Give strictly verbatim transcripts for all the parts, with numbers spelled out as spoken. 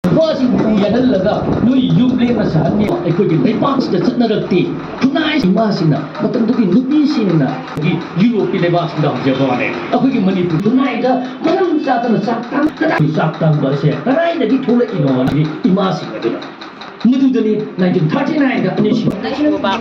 ꯅꯨꯄꯥꯁꯤꯡꯕꯨ ꯌꯥꯍꯜꯂꯒ ꯅꯣꯏ ꯌꯨꯝ ꯂꯦꯝꯅ ꯁꯥꯍꯟꯅꯤ꯫ ꯑꯩꯈꯣꯏꯒꯤ ꯂꯩꯕꯥꯛꯁꯤꯗ ꯆꯠꯅꯔꯛꯇꯦ꯫ ꯈꯨꯟꯅꯥꯏ ꯏꯃꯥꯁꯤꯡꯅ, ꯃꯇꯝꯗꯨꯒꯤ ꯅꯨꯄꯤꯁꯤꯡꯅ ꯌꯨꯔꯣꯞꯀꯤ ꯂꯩꯕꯥꯛꯁꯤꯡꯗ ꯍꯧꯖꯕ ꯋꯥꯅꯦ꯫ ꯑꯩꯈꯣꯏꯒꯤ ꯃꯅꯤꯄꯨꯔ ꯈꯨꯟꯅꯥꯏꯗ ꯃꯔꯝ ꯆꯥꯗꯅ ꯆꯥꯛ ꯇꯥꯡ-, ꯆꯥꯛ ꯇꯥꯡꯕ ꯑꯁꯦ ꯀꯗꯥꯏꯗꯒꯤ ꯊꯣꯛꯂꯛꯏꯅꯣ ꯍꯥꯏꯕꯗꯤ ꯏꯃꯥꯁꯤꯡ ꯑꯗꯨꯅ꯫ ꯃꯗꯨꯗꯅꯤ nineteen thirty nine ꯗ ꯑꯅꯤꯁꯨꯕ ꯂꯩꯁꯤꯡꯕ꯫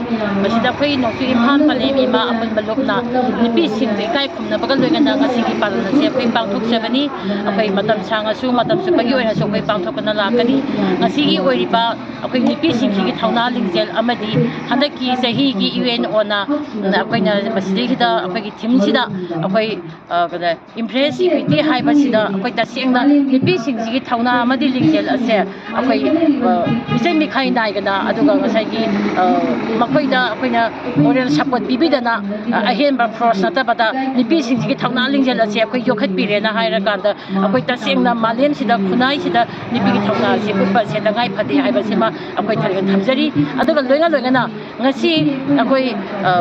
ꯃꯁꯤꯗ ꯑꯩꯈꯣꯏ ꯅꯣꯡꯆꯨꯞ ꯏꯝꯐꯥꯜ ꯄꯂꯦꯝ ꯏꯃꯥ ꯑꯄꯨꯟꯕ ꯂꯨꯞꯅ ꯅꯨꯄꯤꯁꯤꯡꯕꯨ ꯏꯀꯥꯏ ꯈꯨꯝꯅꯕꯒ ꯂꯣꯏꯅꯅ ꯉꯁꯤꯒꯤ ꯄꯥꯂꯟ ꯑꯁꯤ ꯑꯩꯈꯣꯏ ꯄꯥꯡꯊꯣꯛꯆꯕꯅꯤ꯫ ꯑꯩꯈꯣꯏ ꯃꯇꯝ ꯁꯥꯡꯉꯁꯨ, ꯃꯇꯝ ꯆꯨꯞꯄꯒꯤ ꯑꯣꯏꯅꯁꯨ ꯑꯩꯈꯣꯏ ꯄꯥꯡꯊꯣꯛꯇꯨꯅ ꯂꯥꯛꯀꯅꯤ꯫ ꯉꯁꯤꯒꯤ ꯑꯣꯏꯔꯤꯕ ꯑꯩꯈꯣꯏ ꯅꯨꯄꯤꯁꯤꯡꯁꯤꯒꯤ ꯊꯧꯅꯥ ꯂꯤꯡꯖꯦꯜ ꯑꯃꯗꯤ ꯍꯟꯗꯛꯀꯤ ꯆꯍꯤꯒꯤ ꯌꯨ ꯑꯦꯟ ꯑꯣꯅ ꯑꯩꯈꯣꯏꯅ ꯃꯁꯤꯗꯩꯁꯤꯗ ꯑꯩꯈꯣꯏꯒꯤ ꯊꯤꯝꯁꯤꯗ ꯑꯩꯈꯣꯏ, ꯑ, ꯀꯩꯅꯣ, ꯏꯝꯄ꯭ꯔꯦꯁ ꯏꯀ꯭ꯋꯤꯇꯤ ꯍꯥꯏꯕꯁꯤꯗ ꯑꯩꯈꯣꯏ ꯇꯁꯦꯡꯅ ꯅꯨꯄꯤꯁꯤꯡꯁꯤꯒꯤ ꯊꯧꯅꯥ ꯑꯃꯗꯤ ꯂꯤꯡꯖꯦꯜ ꯑꯁꯦ ꯑꯩꯈꯣꯏ, ꯑ, ꯃꯤꯆꯪ ꯃꯤꯈꯥꯏ ꯅꯥꯏꯗꯅ, ꯑꯗꯨꯒ ꯉꯁꯥꯏꯒꯤ, ꯑ, ꯃꯈꯣꯏꯗ ꯑꯩꯈꯣꯏꯅ ꯃꯣꯔꯦꯜ ꯁꯄꯣꯔꯠ ꯄꯤꯕꯤꯗꯅ, ꯑ, ꯑꯍꯦꯟꯕ ꯐꯣꯔꯁ ꯅꯠꯇꯕꯗ ꯅꯨꯄꯤꯁꯤꯡꯁꯤꯒꯤ ꯊꯧꯅꯥ ꯂꯤꯡꯖꯦꯜ ꯑꯁꯦ ꯑꯩꯈꯣꯏ ꯌꯣꯛꯈꯠꯄꯤꯔꯦꯅ ꯍꯥꯏꯔꯀꯥꯟꯗ, ꯑꯩꯈꯣꯏ ꯇꯁꯦꯡꯅ ꯃꯥꯂꯦꯝꯁꯤꯗ, ꯈꯨꯟꯅꯥꯏꯁꯤꯗ ꯅꯨꯄꯤꯒꯤ ꯊꯧꯅꯥ ꯑꯁꯤ ꯎꯠꯄ ꯑꯁꯦ ꯇꯉꯥꯏ ꯐꯗꯦ ꯍꯥꯏꯕꯁꯤꯃ ꯑꯩꯈꯣꯏ ꯊꯝꯖꯔꯤ꯫ ꯑꯗꯨꯒ ꯂꯣꯏꯅ ꯂꯣꯏꯅꯅ ꯉꯁꯤ ꯑꯩꯈꯣꯏ, ꯑ,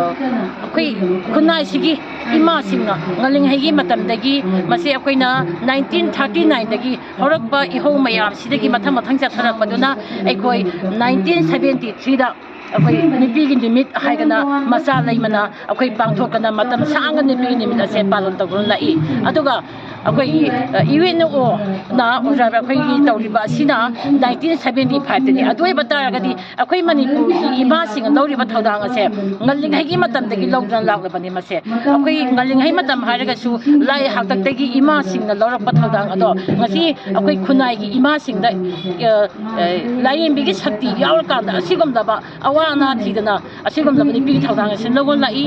ꯑꯩꯈꯣꯏ ꯈꯨꯟꯅꯥꯏꯁꯤꯒꯤ ꯏꯃꯥꯁꯤꯡꯅ ꯉꯜꯂꯤꯉꯩꯒꯤ ꯃꯇꯝꯗꯒꯤ, ꯃꯁꯤ ꯑꯩꯈꯣꯏꯅ nineteen thirty nine ꯗꯒꯤ ꯍꯧꯔꯛꯄ ꯏꯍꯧ ꯃꯌꯥꯝꯁꯤꯗꯒꯤ ꯃꯊꯪ ꯃꯊꯪ ꯆꯠꯊꯔꯛꯄꯗꯨꯅ ꯑꯩꯈꯣꯏ nineteen seventy three ꯗ ꯑꯩꯈꯣꯏ ꯅꯨꯄꯤꯒꯤ ꯅꯨꯃꯤꯠ ꯍꯥꯏꯗꯅ ꯃꯆꯥ ꯂꯩꯃꯅ ꯑꯩꯈꯣꯏ ꯄꯥꯡꯊꯣꯛꯇꯅ ꯃꯇꯝ ꯁꯥꯡꯅ ꯅꯨꯄꯤꯒꯤ ꯅꯨꯃꯤꯠ ꯑꯁꯦ ꯄꯥꯂꯟ ꯇꯧꯗꯨꯅ ꯂꯥꯛꯏ꯫ ꯑꯗꯨꯒ ꯑꯩꯈꯣꯏꯒꯤ, ꯑ, ꯌꯨ ꯑꯦꯟ ꯑꯣꯅ ꯑꯩꯈꯣꯏꯒꯤ ꯇꯧꯔꯤꯕ ꯑꯁꯤꯅ nineteen seventy five ꯇꯅꯤ꯫ ꯑꯗꯨ ꯑꯣꯏꯕ ꯇꯥꯔꯒꯗꯤ ꯑꯩꯈꯣꯏ ꯃꯅꯤꯄꯨꯔꯒꯤ ꯏꯃꯥꯁꯤꯡꯅ ꯂꯧꯔꯤꯕ ꯊꯧꯗꯥꯡ ꯑꯁꯦ ꯉꯜꯂꯤꯉꯩꯒꯤ ꯃꯇꯝꯗꯒꯤ ꯂꯧꯗꯨꯅ ꯂꯥꯛꯂꯕꯅꯤ꯫ ꯃꯁꯦ ꯑꯩꯈꯣꯏ ꯉꯜꯂꯤꯉꯩ ꯃꯇꯝ ꯍꯥꯏꯔꯒꯁꯨ ꯂꯥꯏ ꯍꯥꯛꯇꯛꯇꯒꯤ ꯏꯃꯥꯁꯤꯡꯅ ꯂꯧꯔꯛꯄ ꯊꯧꯗꯥꯡ ꯑꯗꯣ ꯉꯁꯤ ꯑꯩꯈꯣꯏ ꯈꯨꯟꯅꯥꯏꯒꯤ ꯏꯃꯥꯁꯤꯡꯗ, ꯑ, ꯑ, ꯂꯥꯏꯌꯦꯡꯕꯒꯤ ꯁꯛꯇꯤ ꯌꯥꯎꯔꯀꯥꯟꯗ ꯑꯁꯤꯒꯨꯝꯂꯕ ꯑꯋꯥ ꯑꯅꯥ ꯊꯤꯗꯅ ꯑꯁꯤꯒꯨꯝꯂꯕ ꯅꯨꯄꯤꯒꯤ ꯊꯧꯗꯥꯡ ꯑꯁꯤ ꯂꯧꯔ ꯂꯥꯛꯏ꯫